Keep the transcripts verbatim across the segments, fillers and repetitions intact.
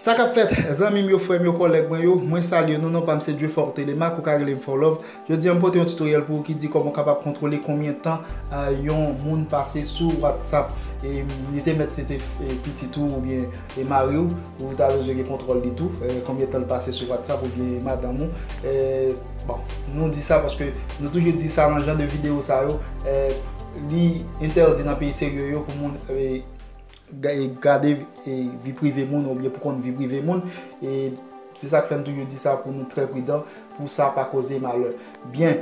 Sa k ap fèt, zanmi m yo, frè m yo, kòlèg mwen yo, mwen salye nou, non pa m se Dieuforte Lemaque, ou ka rele m For Love. Jodi a m pote yon tutoriel pou ou ki di kòman w kapab kontwole konbyen tan, eh, yon moun pase sou WhatsApp. E li te mèt se te, eh, pitit ou oubyen, eh, mari w, ou ta bezwen gen kontwòl li tou, eh, konbyen tan l pase sou WhatsApp oubyen madanm ou. Eh, bon, nou di sa paske nou toujou di sa nan jan de videyo sa yo, eh, li entèdi nan peyi serye yo pou moun, eh, ga-, e gade, e, vi prive moun oubyen pou konn vi prive moun. E se sa k fè n toujou di sa pou nou trè pridan, pou sa pa koze malè. Byen,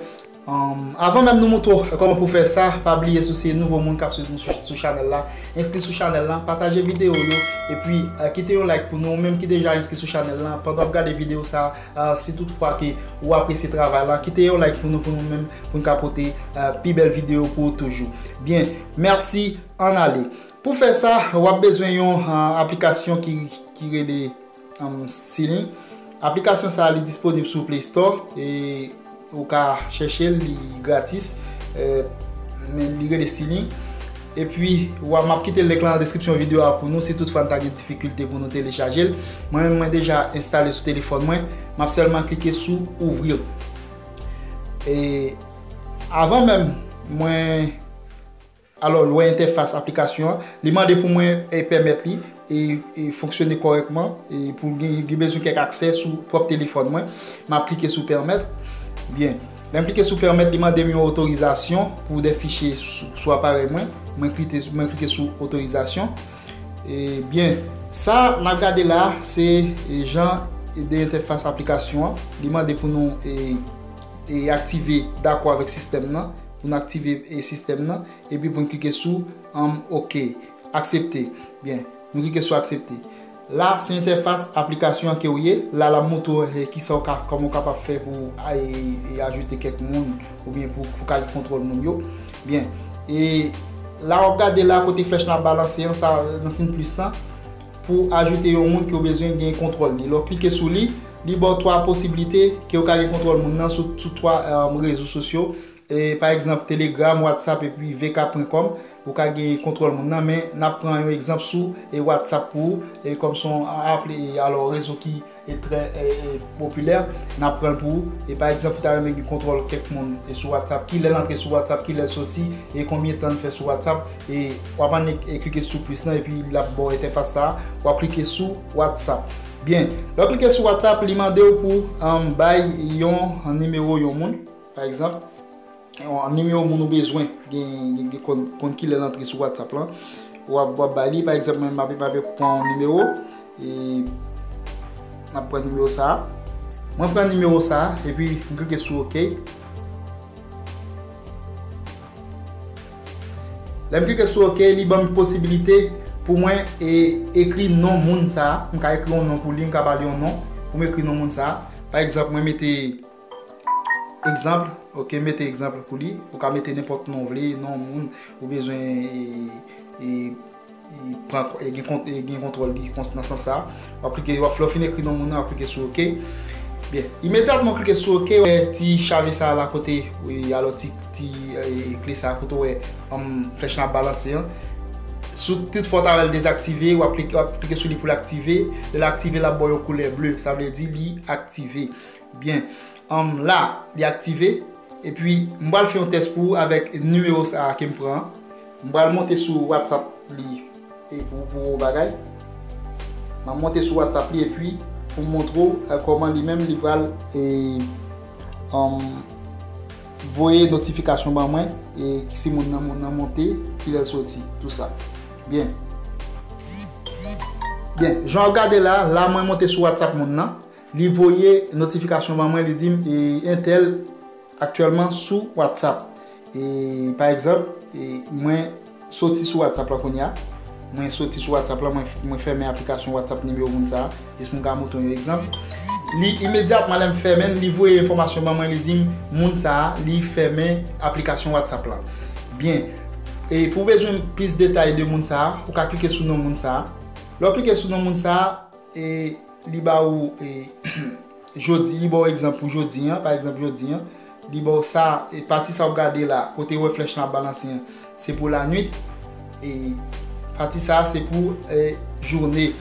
anm, avan menm nou montre w kòman pou fè sa, pa bliye si w se nouvo moun k ap swiv nou sou, sou chanèl la, enskri sou chanèl la, pataje videyo yo, epi, eh, kite yon like pou nou, ou menm ki deja enskri sou chanèl la, pandan w ap gade videyo sa, eh, si tout fwa ke ou apresye travay la, kite yon like pou nou, pou nou menm, pou n ka pote, eh, pi bèl videyo pou ou toujou. Byen, mèsi, ann ale. Pou fè sa, w ap bezwen yon, ah, aplikasyon ki, ki rele, um, Sealing. Aplikasyon sa a, li disponib sou Play Store e ou ka chèche l, li gratis, eh, men li rele Sealing. Epi, w ap, m ap kite link la nan deskripsyon videyo a pou nou, si toutfwa n ta gen difikilte pou nou telechaje l. Mwen menm, mwen deja enstale sou telefòn mwen, m ap sèlman klike sou ouvri l. E avan menm mwen Alò, w wè entèfas aplikasyon an, li mande pou mwen, e, pèmèt li, e, e, fonksyone kòrèkman, e pou gen, gen bezwen kèk aksè sou pwòp telefòn mwen. M ap klike sou pèmèt. Byen. Lè m klike sou pèmèt, li mande m yon otorizasyon pou de fichye sou, sou aparèy mwen. Mwen klike, mwen klike sou otorizasyon. E, byen, sa n ap gade la, se, e, jan de entèfas aplikasyon an. Li mande pou nou, e, e, aktive dakò avèk sistèm nan. Pou n aktive, e, sistèm nan. Epi pou n klike sou, um, OK. Aksepte. Byen, nou klike sou aksepte. La, se entèfas aplikasyon an ke w ye. La, l ap montre w, e, kisa w ka, kòman w kapab fè pou, a, e, e, ajoute kèk moun oubyen pou, pou ka gen kontwòl moun yo. Byen, e la, w ap gade la kote flèch la ap balanse an, sa, nan siy plis lan, pou ajoute yon moun ke w bezwen gen kontwòl li. Lè w klike sou li, li ba w twa posiblite ke w ka gen kontwòl moun nan sou, sou twa, um, rezo sosyo. E, pa egzanp, Telegram, WhatsApp epi V K pwen kòm, ou ka gen kontwòl moun nan, men n ap pran yon egzanp sou, e, WhatsApp pou ou, e, kòm se yon aple, e, alò, rezo ki, e, trè, e, e, popilè, n ap pran l pou ou. E, pa egzanp, ou ta renmen gen kontwòl kèk moun, e, sou WhatsApp, kilè l antre sou WhatsApp, kilè l soti, e, konbyen tan l fè sou WhatsApp, e, w ap annik, e, klike sou plis lan, epi l ap ba w entèfas sa a, w ap klike sou WhatsApp. Byen, lè w klike sou WhatsApp, li mande w pou, um, bay yon nimewo yon moun, pa egzanp. Yon nimewo moun ou bezwen, gen, gen, gen konn, konn kilè l antre sou WhatsApp lan. W ap, w ap bay li, pa egzanp, mwen, m ap, m ap pran yon nimewo, e m ap pran nimewo sa a. Mwen pran nimewo sa a, epi m klike sou OK. Lè m klike sou OK, li ban m posibilite pou mwen, e, ekri non moun sa a. M ka ekri yon non pou li, m ka ba li yon non pou m ekri non moun sa a. Pa egzanp, mwen mete egzanp, ok, mete egzanp pou li. Ou ka mete nenpòt non w vle, non moun ou bezwen, e, e, e, pran, e, gen kont-, e, gen kontwòl li kons-, nan sans sa. W ap klike, w ap, lè w fin ekri non moun nan, w ap klike sou OK. Byen, imedyatman w klike sou OK, w wè ti chave sa a la kote, wi, alò ti, ti, e, kle sa a kote w wè, um, flèch la ap balanse an. Si tout fwa w ta wè l dezaktive, w ap klike, w ap klike sou li pou l aktive. Lè l aktive, l ap ba w yon koulè ble. Sa vle di li aktive. Byen. Anm, la, li aktive. Epi, m pral fè yon tès pou ou avèk nimewo sa a ke m pran an. M pral monte sou WhatsApp li e pou, pou yon bagay. M ap monte sou WhatsApp li epi pou m montre w, eh, kòman li menm li pral, eh, anm, voye notifikasyon ban mwen, e si moun nan, moun nan monte, kilè l soti, tou sa. Byen. Byen, jan w ap gade la, la mwen monte sou WhatsApp moun nan. Li voye notifikasyon ban mwen, li di m, e, entèl aktyèlman sou WhatsApp. E, pa egzanp, e, mwen soti sou WhatsApp la kounye a. Mwen soti sou WhatsApp la, mwen, mwen fèmen aplikasyon WhatsApp nimewo moun sa a, jis pou m ka montre w yon egzanp. Li, imedyatman lè m fèmen l, li voye enfòmasyon ban mwen, li di m, moun sa a, li fèmen aplikasyon WhatsApp la. Byen. E pou w bezwen plis detay de moun sa a, ou ka klike sou non moun sa a. Lè w klike sou non moun sa a, e li ba ou, e, jodi, li ba w egzanp pou jodi an, pa egzanp jodi an, li ba w sa, e pati sa w ap gade la, kote w wè flèch lan ap balanse an, se pou lanwit, e pati sa a se pou, e, jounen.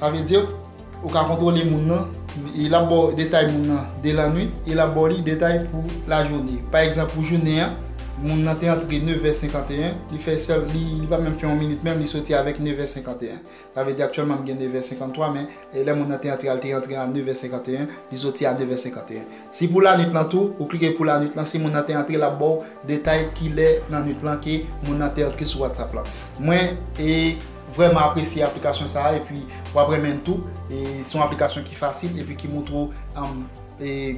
Sa vle di, ou ka kontwole moun nan, e l ap ba w detay moun nan de lannwit, e l ap ba w li detay pou lajounen. Pa egzanp, pou jounen an, moun nan te antre nevè senkanteyen, li fè sèl, li, li pa menm fè yon minit menm, li soti avèk nevè senkanteyen. Sa vle di aktyèlman m gen nevè senkanntwa, men e lè moun nan te antre a, l te antre a nevè senkanteyen, li soti a nevè senkanteyen. Si pou lannwit lan tou, ou klike pou lannwit lan, si moun nan te antre, l ap ba w detay kilè lannwit lan ke moun nan te antre sou WhatsApp lan. Mwen e vrèman apresye aplikasyon sa a, epi w ap renmen l tou. E se yon aplikasyon ki fasil epi ki montre w, um, e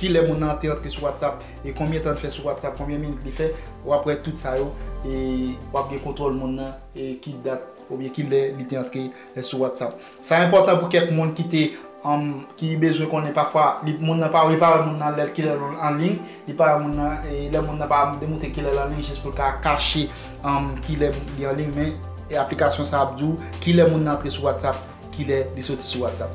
kilè moun nan te antre sou WhatsApp, e konbyen tan l fè sou WhatsApp, konbyen minit li fè, w ap wè tout sa yo, e w ap gen kontwòl moun nan, e ki dat oubyen kilè li te antre, e, sou WhatsApp. Sa enpòtan pou kèk moun ki te, um, ki bezwen konnen pafwa, li, moun nan pa, li pa wè moun nan lè kilè l anliy, li pa wè moun nan, e, lè moun nan pa demontre kilè l anliy, jis pou l ka kache, um, kilè li anliy, men, e, aplikasyon sa ap di w kilè moun nan antre sou WhatsApp, kilè li soti sou WhatsApp.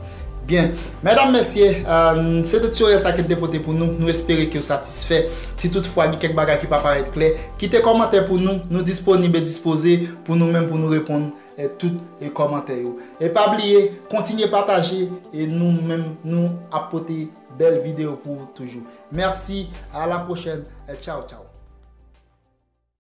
Byen, medam, mesye, uh, se te tutorial sa ke n te pote pou nou. Nou espere ke w satisfè. Si toutfwa gen kèk bagay ki pa parèt klè, kite kòmantè pou nou. Nou disponib e dispoze pou nou menm pou nou reponn, e, tout, e, kòmantè yo. E pa bliye, kontinye pataje, e nou menm, nou ap pote bèl videyo pou ou toujou. Mèsi, a la pwochèn, e tchaw, tchaw.